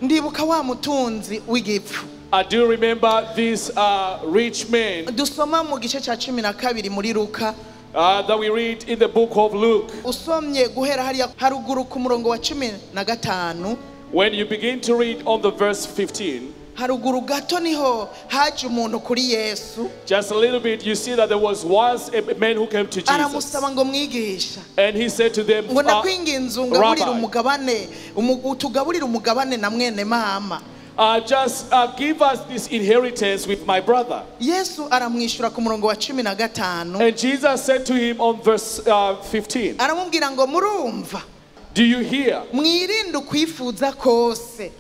Ndibuka wa mutunzi w'igipfu. I do remember this rich man dusoma mu gice cya 12 muri Luka, that we read in the book of Luke. Usomye guhera hariya haruguru ku murongo wa 15. When you begin to read on the verse 15, haruguru gato niho haje umuntu kuri Yesu. Just a little bit, you see that there was once a man who came to Jesus. Aramusaba ngo mwigisha. And he said to them, ngo ndakwinginze ungaburire Rabbi, umugabane, utugaburire umugabane na mwene mama. Just give us this inheritance with my brother. Yesu aramwishura ku murongo wa 15. And Jesus said to him on verse 15. Aramubwira ngo murumva. Do you hear? Mwirinde ukwifuza kose.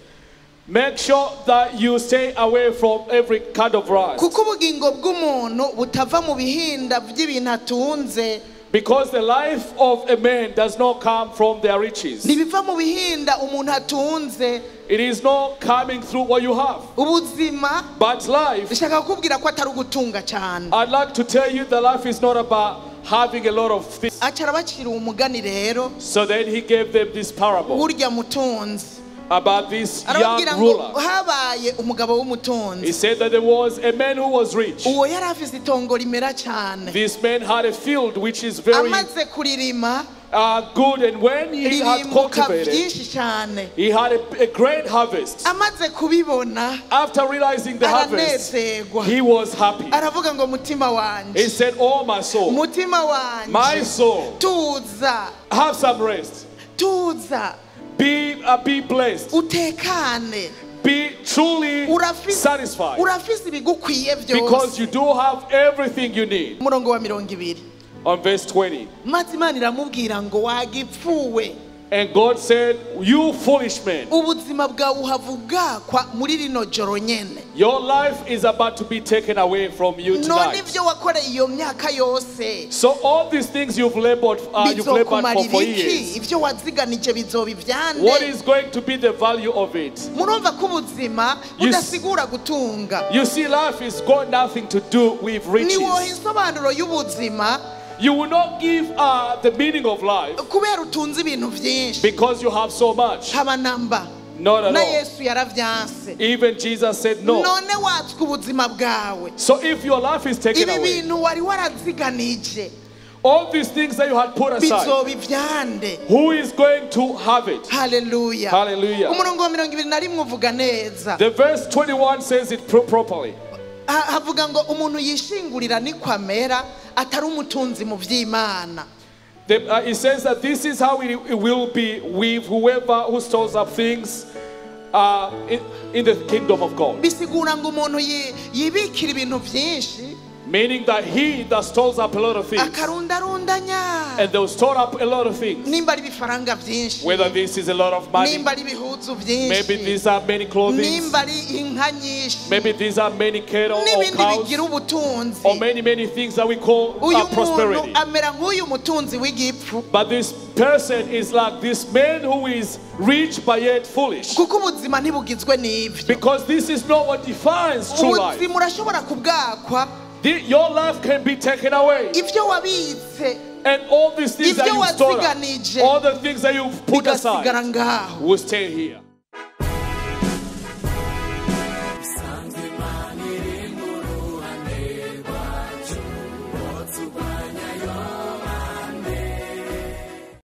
Make sure that you stay away from every kind of lust. Kuko ubugingo bw'umuntu butava mu bihinda by'ibintu atunze. Because the life of a man does not come from their riches. Ntibiva mu bihinda umuntu atunze. It is not coming through what you have. Ubuzima, But life, ndashaka kukubwira ko atari ugutunga cyane. I'd like to tell you that life is not about having a lot of things. Aca arabacira umugani rero. So then he gave them this parable Burya mutunzi. about this young Arababwira ngo ruler. habaye umugabo w'umutunzi. He said that there was a man who was rich. Uwo yari afise itongo rimera cyane. This man had a field which is very Amaze kuririma, good, and when he had ririmbuka cultivated, byinshi cyane. he had a great harvest. Amaze kubibona, After realizing the harvest, aranezerwa. he was happy. Aravuga ngo mutima wanje, He said, Oh my soul, mutima wanje, my soul, tuza, have some rest. tuza, Be blessed. utekane. Be truly satisfied. Urafise ibigukwiye byose. Because you do have everything you need. Umurongo wa 20. On verse 20. Maze Imana iramubwira ngo wagipfuwe. And God said, You foolish man, Ubuzima bwawe uhavugakwa muri rino joro nyene. your life is about to be taken away from you None tonight. ibyo wakoreye iyo myaka yose So all these things you've labored for bizokumarira iki? years, Ibyo waziganije bizoba ibyande? what is going to be the value of it? Murumva ko ubuzima budasigura gutunga. You see, life has got nothing to do with riches. Niwoha insobanuro y'ubuzima You will not give the meaning of life kubera utunze ibintu byinshi. because you have so much. Haba namba. Not at Na all. Yesu yaravyanse. Even Jesus said no. None watswe ubuzima bwawe. So if your life is taken Ibi away, bintu wari waraziganije all these things that you had put aside, bizoba ivyande. who is going to have it? Hallelujah. Hallelujah. Umurongo wa 21 uvuga neza. The verse 21 says it properly. Havuga ngo umuntu yishingurira niko amera atari umutunzi mu vy'Imana. It says that this is how it will be with whoever who stores up things in the kingdom of God. Bisigura ngo umuntu yibikira ibintu byinshi, Meaning that he that stores up a lot of things, akarundarundanya, and they'll store up a lot of things, nimba ari ibifaranga byinshi, whether this is a lot of money, nimba ari ibihuzu byinshi, maybe these are many clothing, nimba ari inka nyinshi, maybe these are many cattle or n'ibindi cows, bigira ubutunzi, or many, many things that we call uyu muntu prosperity. amera nk'uyu mutunzi w'igipfu. But this person is like this man who is rich but yet foolish. Kuko ubuzima ntibugizwe n'ibyo. Because this is not what defines true life. Ubuzima urashobora kubwakwa. Your life can be taken away. Ibyo wabitse, And all these things that ibyo you've stored up, waziganije, all the things that you've put aside bigasigara ngaho. will stay here.